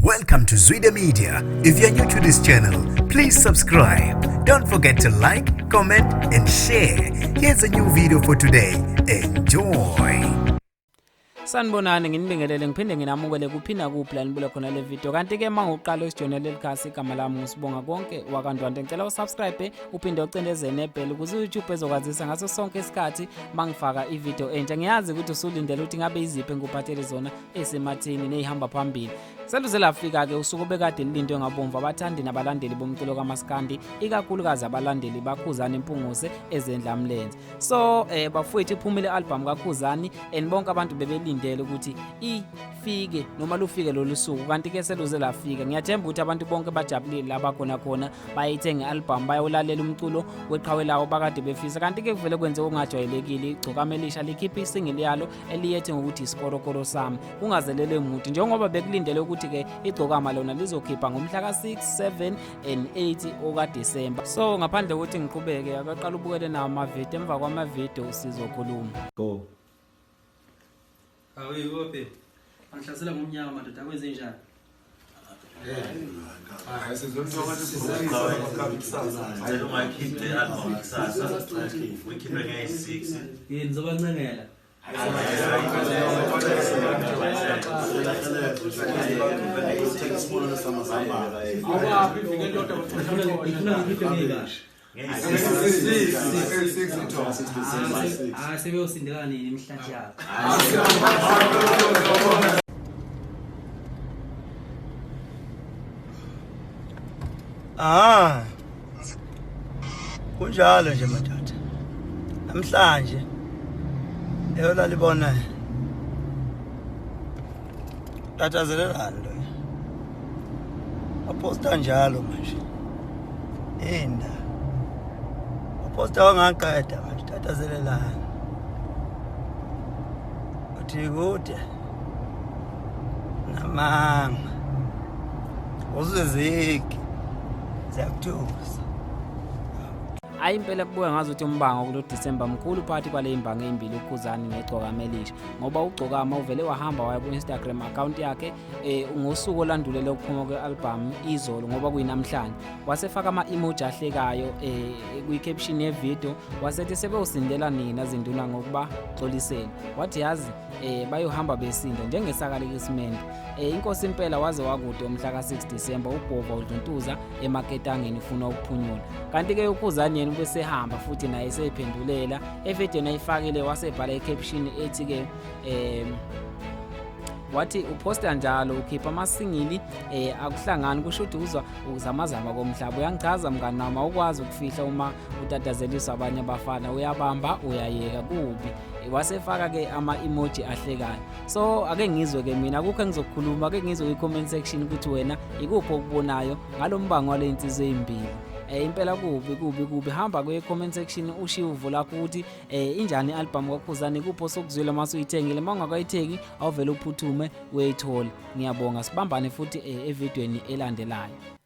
Welcome to Zwida Media. If you're new to this channel, please subscribe. Don't forget to like, comment, and share. Here's a new video for today. Enjoy. Sanibonani, nginibingelele ngiphinde nginamukele kuphinda kuphi la nibuka khona le video. Kanti ke manguqala usijoyina leli khasi, igama lami nguSibonga Konke wakaNtwante. Ngicela usubscribe uphinde ucindeze nebell ukuze uYouTube ezokwazisa ngaso sonke isikhathi mangifaka ivideo entsha. Ngiyazi ukuthi usulindele ukuthi ngabe iziphi engikuphathele zona esemathini neyihamba phambili. Seluze lafika-ke usuku obekade lilindwe ngabomvu abathandi nabalandeli bomculo kamaskandi, ikakhulukazi abalandeli baKhuzani Mpungose ezendlamlenze. So bafowethu, iphumile i-album kaKhuzani and bonke abantu bebelindele ukuthi ifike noma lufike lolu suku, kanti-ke seluze lafika. Ngiyathemba ukuthi abantu bonke bajabulile la bakhona khona, bayayithenga i-album, bayawulalela umculo weqhawe lawo bakade befisa. Kanti-ke kuvele kwenze okungajwayelekile, igcokama elisha likhiphe isingili yalo eliyethe ngokuthi isikorokoro sami, kungazelelwe muntu, njengoba bekulindele ukuthi-ke igcokama lona lizokhipha ngomhla ka-6, 7 and 8 okaDisemba. So ngaphandle kokuthi ngiqhubeke, akaqala ubukele nawo amavidiyo, emva kwamavidiyo sizokhuluma. Go. Awu yikophi? Angihlasela ngomnyama madoda, kwenze njani? Ngicela ungayikhiphi le album kusasa. Uyikhiphe ngeyi-6. Yini ngizobancengela. Ngifuna ngikhiphe ngeyikahle. Ah, sebeyosindela nini imihlathi yabo? Ah. Kunjalo nje madoda. Namhlanje eyolalibona tatazelelani lo. Aposta njalo manje. Inda. Aposta wangaqeda manje, tatazelelani. Uthi kude namanga. Uziziki. Ziyakuthusa. Hayi impela kubuka ngazi ukuthi umbango kulo December mkhulu phakathi kwale imbango ezimbili, uKhuzani negcokama elisha, ngoba ugcokama uvele wahamba waya ku-Instagram account yakhe ngosuku olandulele ukuphuma kwe-album izolo, ngoba kuyinamhlanje, wasefaka ama-emoji ahlekayo kwi-caption ye-video, wasethi sebewusindela nina zinduna ngokuba xoliseni. Wathi yazi bayohamba besinda njengesaka lekisimende. Inkosi impela waze wakude umhla ka-6 December, ubhova udluntuza emaketangeni ufuna ukuphunyula. Kanti-ke uKhuzani yena ubesehamba futhi naye eseyiphendulela evidweni ayifakile, wasebhala i-caption ethi-ke wathi uphosta njalo ukhipha amasingili, akuhlangani, kusho ukuthi uzwa ukuzamazama komhlaba. Uyangichaza mngani wami, awukwazi ukufihla uma utatazeliswa abanye abafana, uyabamba uyayeka kubi. Wasefaka-ke ama-emoji ahlekayo. So ake ngizwe-ke mina, akukho engizokukhuluma, ake ngizwe kwi-comment section ukuthi wena ikuphi okubonayo ngalo mbango wale insizwa ezimbili. Impela kubi kubi kubi. Hamba kwi-comment section ushiye uvo lakho ukuthi injani i-album kaKhuzani, kuphi osokuzwile uma usuyithengile, uma ungakayithengi awuvele uphuthume uyayithola. Ngiyabonga, sibambane futhi evidweni elandelayo.